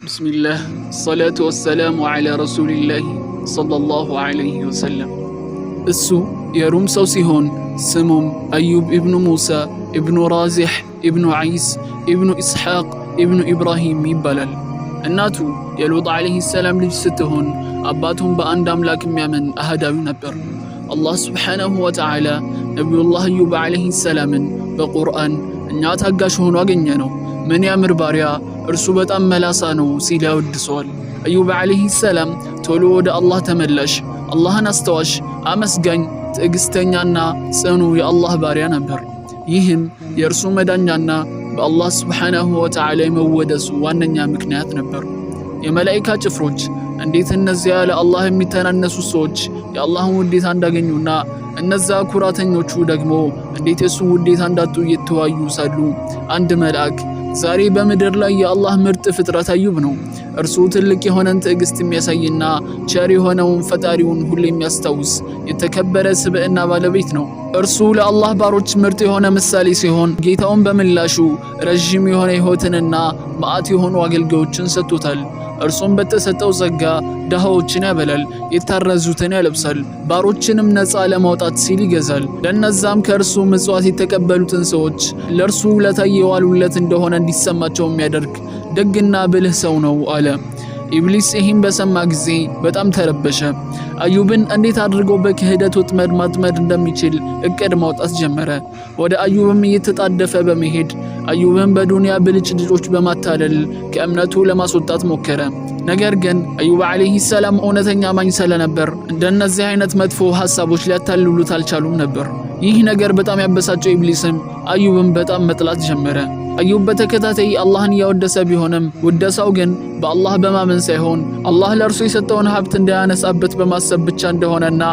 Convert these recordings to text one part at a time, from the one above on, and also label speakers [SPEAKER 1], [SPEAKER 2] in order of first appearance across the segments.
[SPEAKER 1] ብስሚላህ ሰላቱ ወሰላሙ ዐላ ረሱሊላህ ሰለላሁ ዐለይሂ ወሰለም። እሱ የሩም ሰው ሲሆን ስሙም አዩብ ኢብኑ ሙሳ ኢብኑ ራዚሕ ኢብኑ ዐይስ ኢብኑ ኢስሐቅ ኢብኑ ኢብራሂም ይባላል። እናቱ የሉጥ ዐለይሂ ሰላም ልጅ ስትሆን አባቱም በአንድ አምላክ የሚያምን አህዳዊ ነበር። አላህ ስብሓነሁ ወተዓላ ነቢዩላህ አዩብ ዐለይሂ ሰላምን በቁርአን እኛ ታጋሽ ሆኖ አገኘ ነው፣ ምን ያምር ባሪያ እርሱ በጣም መላሳ ነው ሲል ያወድሰዋል። አዩብ ዐለይሂ ሰላም ቶሎ ወደ አላህ ተመላሽ፣ አላህን አስታዋሽ፣ አመስጋኝ፣ ትዕግስተኛና ጽኑ የአላህ ባሪያ ነበር። ይህም የእርሱ መዳኛና በአላህ ስብሓነሁ ወተዓላ የመወደሱ ዋነኛ ምክንያት ነበር። የመላኢካ ጭፍሮች እንዴት እነዚያ ለአላህ የሚተናነሱ ሰዎች የአላህን ውዴታ እንዳገኙና እነዛ ኩራተኞቹ ደግሞ እንዴት የእሱን ውዴታ እንዳጡ እየተወያዩ ሳሉ አንድ መልአክ ዛሬ በምድር ላይ የአላህ ምርጥ ፍጥረት አዩብ ነው። እርሱ ትልቅ የሆነን ትዕግስት የሚያሳይና ቸር የሆነውን ፈጣሪውን ሁሌ የሚያስታውስ የተከበረ ስብዕና ባለቤት ነው። እርሱ ለአላህ ባሮች ምርጥ የሆነ ምሳሌ ሲሆን ጌታውን በምላሹ ረዥም የሆነ ሕይወትንና መዓት የሆኑ አገልጋዮችን ሰጥቶታል። እርሱም በተሰጠው ጸጋ ድሃዎችን ያበላል፣ የታረዙትን ያለብሳል፣ ባሮችንም ነፃ ለማውጣት ሲል ይገዛል። ለነዛም ከእርሱ ምጽዋት የተቀበሉትን ሰዎች ለእርሱ ውለታ የዋሉለት እንደሆነ እንዲሰማቸው የሚያደርግ ደግና ብልህ ሰው ነው አለ። ኢብሊስ ይህን በሰማ ጊዜ በጣም ተረበሸ። አዩብን እንዴት አድርጎ በክህደት ወጥመድ ማጥመድ እንደሚችል እቅድ ማውጣት ጀመረ። ወደ አዩብም እየተጣደፈ በመሄድ አዩብን በዱንያ ብልጭልጮች በማታለል ከእምነቱ ለማስወጣት ሞከረ። ነገር ግን አዩብ ዓለይሂ ሰላም እውነተኛ አማኝ ስለነበር እንደነዚህ አይነት መጥፎ ሐሳቦች ሊያታልሉት አልቻሉም ነበር። ይህ ነገር በጣም ያበሳጨው ኢብሊስም አዩብን በጣም መጥላት ጀመረ። አዩብ በተከታታይ አላህን እያወደሰ ቢሆንም ውደሳው ግን በአላህ በማመን ሳይሆን አላህ ለእርሱ የሰጠውን ሀብት እንዳያነሳበት በማሰብ ብቻ እንደሆነና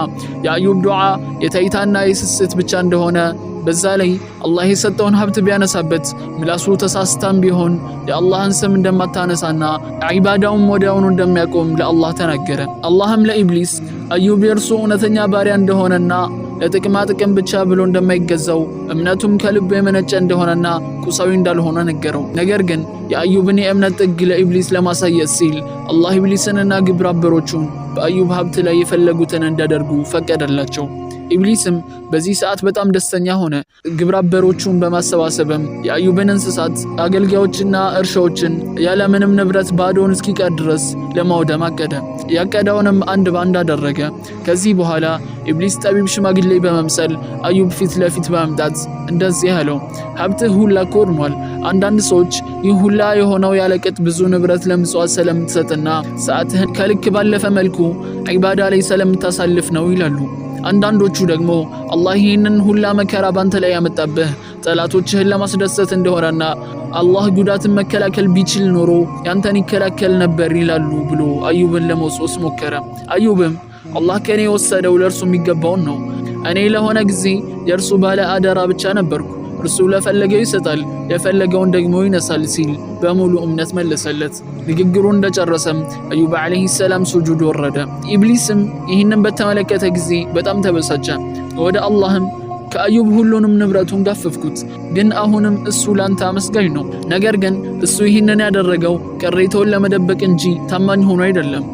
[SPEAKER 1] የአዩብ ዱዓ የታይታና የስስት ብቻ እንደሆነ፣ በዛ ላይ አላህ የሰጠውን ሀብት ቢያነሳበት ምላሱ ተሳስታም ቢሆን የአላህን ስም እንደማታነሳና ዒባዳውም ወዲያውኑ እንደሚያቆም ለአላህ ተናገረ። አላህም ለኢብሊስ አዩብ የእርሱ እውነተኛ ባሪያ እንደሆነና ለጥቅማ ጥቅም ብቻ ብሎ እንደማይገዛው፣ እምነቱም ከልቡ የመነጨ እንደሆነና ቁሳዊ እንዳልሆነ ነገረው። ነገር ግን የአዩብን የእምነት ጥግ ለኢብሊስ ለማሳየት ሲል አላህ ኢብሊስንና ግብረ አበሮቹን በአዩብ ሀብት ላይ የፈለጉትን እንዲያደርጉ ፈቀደላቸው። ኢብሊስም በዚህ ሰዓት በጣም ደስተኛ ሆነ። ግብረ አበሮቹን በማሰባሰብም የአዩብን እንስሳት፣ አገልጋዮችና እርሻዎችን ያለምንም ንብረት ባዶውን እስኪቀር ድረስ ለማውደም አቀደ። ያቀደውንም አንድ ባንድ አደረገ። ከዚህ በኋላ ኢብሊስ ጠቢብ ሽማግሌ በመምሰል አዩብ ፊት ለፊት በመምጣት እንደዚህ አለው፣ ሀብትህ ሁላ እኮ ወድሟል። አንዳንድ ሰዎች ይህ ሁላ የሆነው ያለቅጥ ብዙ ንብረት ለምጽዋት ስለምትሰጥና ሰዓትህን ከልክ ባለፈ መልኩ ዒባዳ ላይ ስለምታሳልፍ ነው ይላሉ። አንዳንዶቹ ደግሞ አላህ ይህንን ሁላ መከራ ባንተ ላይ ያመጣብህ ጠላቶችህን ለማስደሰት እንደሆነና አላህ ጉዳትን መከላከል ቢችል ኖሮ ያንተን ይከላከል ነበር ይላሉ ብሎ አዩብን ለመወስወስ ሞከረ። አዩብም አላህ ከኔ የወሰደው ለእርሱ የሚገባውን ነው። እኔ ለሆነ ጊዜ የእርሱ ባለ አደራ ብቻ ነበርኩ። እርሱ ለፈለገው ይሰጣል፣ የፈለገውን ደግሞ ይነሳል ሲል በሙሉ እምነት መለሰለት። ንግግሩን እንደጨረሰም አዩብ ዓለይሂ ሰላም ሱጁድ ወረደ። ኢብሊስም ይህንን በተመለከተ ጊዜ በጣም ተበሳጨ። ወደ አላህም ከአዩብ ሁሉንም ንብረቱን ገፈፍኩት፣ ግን አሁንም እሱ ላንተ አመስጋኝ ነው። ነገር ግን እሱ ይህንን ያደረገው ቅሬታውን ለመደበቅ እንጂ ታማኝ ሆኖ አይደለም።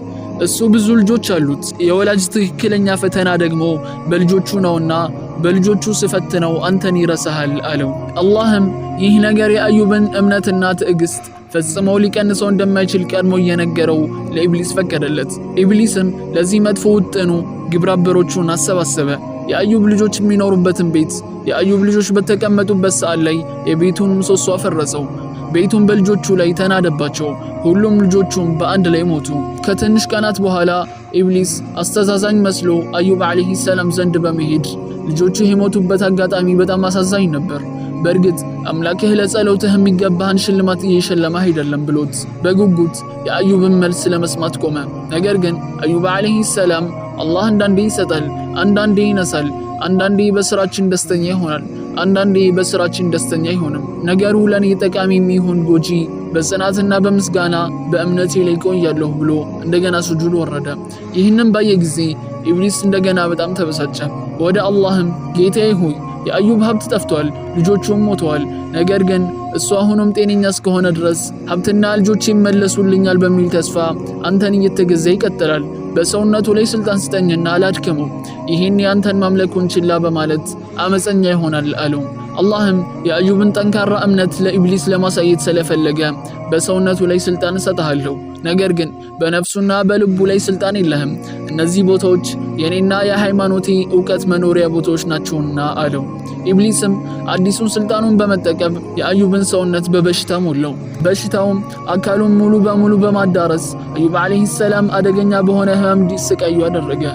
[SPEAKER 1] እሱ ብዙ ልጆች አሉት። የወላጅ ትክክለኛ ፈተና ደግሞ በልጆቹ ነውና በልጆቹ ስፈትነው አንተን ይረሳሃል አለው። አላህም ይህ ነገር የአዩብን እምነትና ትዕግስት ፈጽሞ ሊቀንሰው እንደማይችል ቀድሞ እየነገረው ለኢብሊስ ፈቀደለት። ኢብሊስም ለዚህ መጥፎ ውጥኑ ግብረ አበሮቹን አሰባሰበ። የአዩብ ልጆች የሚኖሩበትን ቤት የአዩብ ልጆች በተቀመጡበት ሰዓት ላይ የቤቱን ምሰሶ አፈረሰው። ቤቱን በልጆቹ ላይ ተናደባቸው። ሁሉም ልጆቹም በአንድ ላይ ሞቱ። ከትንሽ ቀናት በኋላ ኢብሊስ አስተዛዛኝ መስሎ አዩብ ዓለይሂ ሰላም ዘንድ በመሄድ ልጆቹ የሞቱበት አጋጣሚ በጣም አሳዛኝ ነበር። በእርግጥ አምላክህ ለጸሎትህ የሚገባህን ሽልማት እየሸለመህ አይደለም ብሎት በጉጉት የአዩብን መልስ ለመስማት ቆመ። ነገር ግን አዩብ ዓለይሂ ሰላም አላህ አንዳንዴ ይሰጣል፣ አንዳንዴ ይነሳል፣ አንዳንዴ በስራችን ደስተኛ ይሆናል፣ አንዳንዴ በስራችን ደስተኛ አይሆንም። ነገሩ ለኔ ጠቃሚ የሚሆን ጎጂ በጽናትና በምስጋና በእምነቴ ላይ ቆያለሁ ብሎ እንደገና ስጁድ ወረደ። ይህንን ባየ ጊዜ ኢብሊስ እንደገና በጣም ተበሳጨ። ወደ አላህም ጌታዬ ሆይ የአዩብ ሀብት ጠፍቷል፣ ልጆቹም ሞተዋል። ነገር ግን እሱ አሁንም ጤነኛ እስከሆነ ድረስ ሀብትና ልጆች ይመለሱልኛል በሚል ተስፋ አንተን እየተገዛ ይቀጥላል። በሰውነቱ ላይ ስልጣን ስጠኝና አላድክመው፣ ይህን የአንተን ማምለኩን ችላ በማለት አመፀኛ ይሆናል አለው። አላህም የአዩብን ጠንካራ እምነት ለኢብሊስ ለማሳየት ስለፈለገ በሰውነቱ ላይ ስልጣን እሰጥሃለሁ፣ ነገር ግን በነፍሱና በልቡ ላይ ስልጣን የለህም። እነዚህ ቦታዎች የኔና የሃይማኖቴ እውቀት መኖሪያ ቦታዎች ናቸውና አለው። ኢብሊስም አዲሱን ስልጣኑን በመጠቀም የአዩብን ሰውነት በበሽታ ሞላው። በሽታውም አካሉን ሙሉ በሙሉ በማዳረስ አዩብ ዓለይሂ ሰላም አደገኛ በሆነ ህመም እንዲሰቃዩ አደረገ።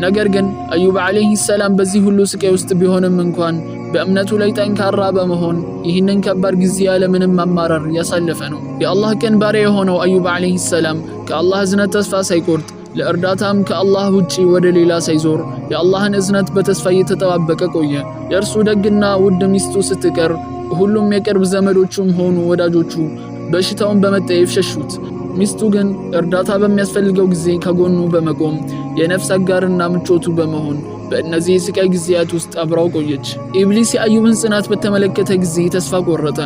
[SPEAKER 1] ነገር ግን አዩብ ዓለይሂ ሰላም በዚህ ሁሉ ስቃይ ውስጥ ቢሆንም እንኳን በእምነቱ ላይ ጠንካራ በመሆን ይህንን ከባድ ጊዜ ያለምንም ማማረር ያሳለፈ ነው። የአላህ ቅን ባሪያ የሆነው አዩብ ዓለይሂ ሰላም ከአላህ እዝነት ተስፋ ሳይቆርጥ፣ ለእርዳታም ከአላህ ውጪ ወደ ሌላ ሳይዞር፣ የአላህን እዝነት በተስፋ እየተጠባበቀ ቆየ። የእርሱ ደግና ውድ ሚስቱ ስትቀር ሁሉም የቅርብ ዘመዶቹም ሆኑ ወዳጆቹ በሽታውን በመጠየፍ ሸሹት። ሚስቱ ግን እርዳታ በሚያስፈልገው ጊዜ ከጎኑ በመቆም፣ የነፍስ አጋርና ምቾቱ በመሆን በእነዚህ የስቃይ ጊዜያት ውስጥ አብራው ቆየች። ኢብሊስ የአዩብን ጽናት በተመለከተ ጊዜ ተስፋ ቆረጠ።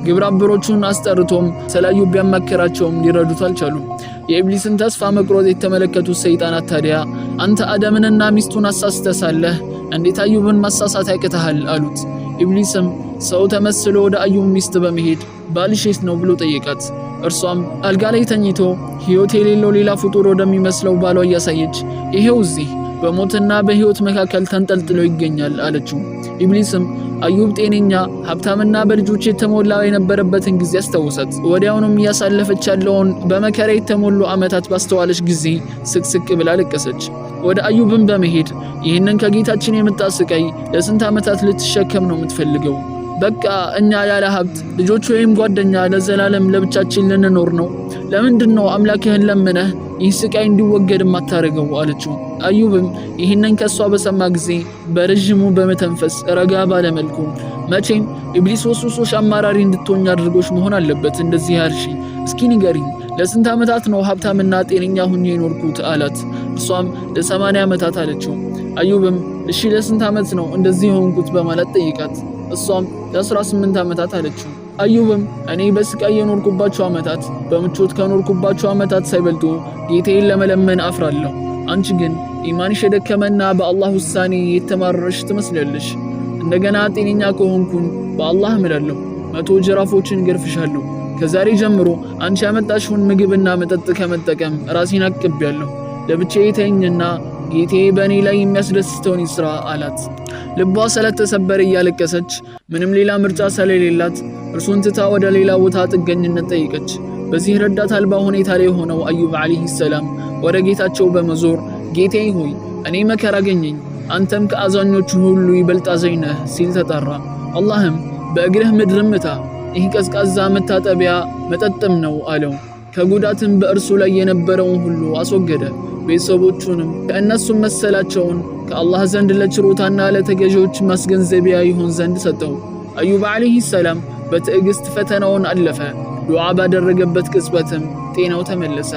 [SPEAKER 1] ግብረ አበሮቹን አስጠርቶም ስለ አዩብ ቢያማክራቸውም ሊረዱት አልቻሉም። የኢብሊስን ተስፋ መቁረጥ የተመለከቱት ሰይጣናት ታዲያ አንተ አደምንና ሚስቱን አሳስተህ ሳለህ እንዴት አዩብን ማሳሳት ያቅትሃል? አሉት። ኢብሊስም ሰው ተመስሎ ወደ አዩብ ሚስት በመሄድ ባልሽ የት ነው ብሎ ጠየቃት። እርሷም አልጋ ላይ ተኝቶ ሕይወት የሌለው ሌላ ፍጡር ወደሚመስለው ባሏ እያሳየች ይሄው እዚህ በሞትና በሕይወት መካከል ተንጠልጥሎ ይገኛል አለችው። ኢብሊስም አዩብ ጤነኛ፣ ሀብታምና በልጆች የተሞላ የነበረበትን ጊዜ አስታወሳት። ወዲያውኑም እያሳለፈች ያለውን በመከራ የተሞሉ ዓመታት ባስተዋለች ጊዜ ስቅስቅ ብላ ለቀሰች። ወደ አዩብም በመሄድ ይህንን ከጌታችን የመጣ ስቃይ ለስንት ዓመታት ልትሸከም ነው የምትፈልገው? በቃ እኛ ያለ ሀብት፣ ልጆች ወይም ጓደኛ ለዘላለም ለብቻችን ልንኖር ነው? ለምንድን ነው አምላክህን ለምነህ ይህ ስቃይ እንዲወገድ የማታደርገው? አለችው። አዩብም ይህንን ከእሷ በሰማ ጊዜ በረዥሙ በመተንፈስ ረጋ ባለመልኩ መቼም ኢብሊስ ወስውሶሽ አማራሪ እንድትሆኝ አድርጎሽ መሆን አለበት እንደዚህ ያልሽኝ። እስኪ ንገሪኝ፣ ለስንት ዓመታት ነው ሀብታምና ጤነኛ ሁኜ የኖርኩት? አላት። እርሷም ለ80 ዓመታት አለችው። አዩብም እሺ ለስንት ዓመት ነው እንደዚህ የሆንኩት በማለት ጠይቃት። እሷም ለ18 ዓመታት አለችው። አዩብም እኔ በስቃይ የኖርኩባቸው ዓመታት በምቾት ከኖርኩባቸው ዓመታት ሳይበልጡ ጌታዬን ለመለመን አፍራለሁ። አንቺ ግን ኢማንሽ የደከመና በአላህ ውሳኔ የተማረርሽ ትመስላለሽ። እንደገና ጤነኛ ከሆንኩኝ በአላህ እምላለሁ 100 ጅራፎችን ገርፍሻለሁ። ከዛሬ ጀምሮ አንቺ ያመጣሽውን ምግብና መጠጥ ከመጠቀም ራሴን አቅቤያለሁ። ለብቻዬ ተይኝና ጌቴ በእኔ ላይ የሚያስደስተውን ይስራ አላት። ልቧ ስለተሰበረ እያለቀሰች ምንም ሌላ ምርጫ ስለሌላት እርሱን ትታ ወደ ሌላ ቦታ ጥገኝነት ጠይቀች። በዚህ ረዳት አልባ ሁኔታ ላይ ሆነው አዩብ ዓለይሂ ሰላም ወደ ጌታቸው በመዞር ጌቴ ሆይ፣ እኔ መከራ አገኘኝ፣ አንተም ከአዛኞቹ ሁሉ ይበልጥ አዛኝ ነህ ሲል ተጠራ። አላህም በእግርህ ምድርን ምታ፣ ይህ ቀዝቃዛ መታጠቢያ መጠጥም ነው አለው። ከጉዳትም በእርሱ ላይ የነበረውን ሁሉ አስወገደ። ቤተሰቦቹንም ከእነሱም መሰላቸውን ከአላህ ዘንድ ለችሮታና ለተገዢዎች ማስገንዘቢያ ይሆን ዘንድ ሰጠው። አዩብ ዓለይሂ ሰላም በትዕግስት ፈተናውን አለፈ። ዱዓ ባደረገበት ቅጽበትም ጤናው ተመለሰ።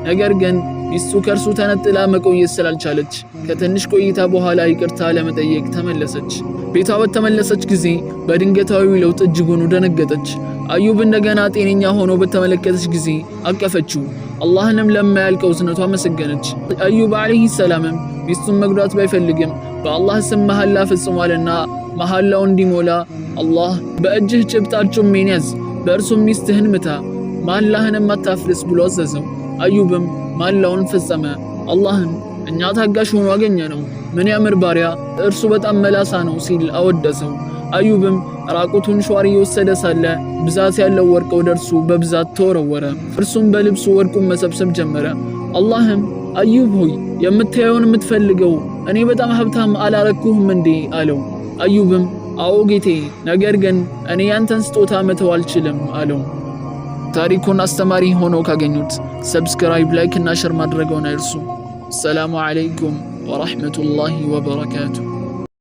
[SPEAKER 1] ነገር ግን ሚስቱ ከእርሱ ተነጥላ መቆየት ስላልቻለች ከትንሽ ቆይታ በኋላ ይቅርታ ለመጠየቅ ተመለሰች። ቤቷ በተመለሰች ጊዜ በድንገታዊ ለውጥ እጅጉን ደነገጠች። አዩብ እንደገና ጤነኛ ሆኖ በተመለከተች ጊዜ አቀፈችው። አላህንም ለማያልቀው እዝነቱ አመሰገነች። አዩብ ዓለይሂ ሰላምም ሚስቱን መጉዳት ባይፈልግም በአላህ ስም መሐላ ፈጽሟልና መሐላው እንዲሞላ አላህ በእጅህ ጭብጥ አርጩሜን ያዝ፣ በእርሱም ሚስትህን ምታ፣ መሐላህንም አታፍርስ ብሎ አዘዘው። አዩብም መሐላውን ፈጸመ። አላህም እኛ ታጋሽ ሆኖ አገኘነው፣ ምን ያምር ባሪያ፣ እርሱ በጣም መላሳ ነው ሲል አወደሰው። አዩብም ራቁቱን ሻወር እየወሰደ ሳለ ብዛት ያለው ወርቅ ወደ እርሱ በብዛት ተወረወረ። እርሱም በልብሱ ወርቁን መሰብሰብ ጀመረ። አላህም አዩብ ሆይ፣ የምታየውን የምትፈልገው እኔ በጣም ሀብታም አላረኩህም እንዴ? አለው። አዩብም አዎ ጌቴ፣ ነገር ግን እኔ ያንተን ስጦታ መተው አልችልም አለው። ታሪኩን አስተማሪ ሆኖ ካገኙት subscribe፣ like እና share ማድረግዎን አይርሱ። ሰላሙ ዓለይኩም ወረሕመቱላሂ ወበረካቱ።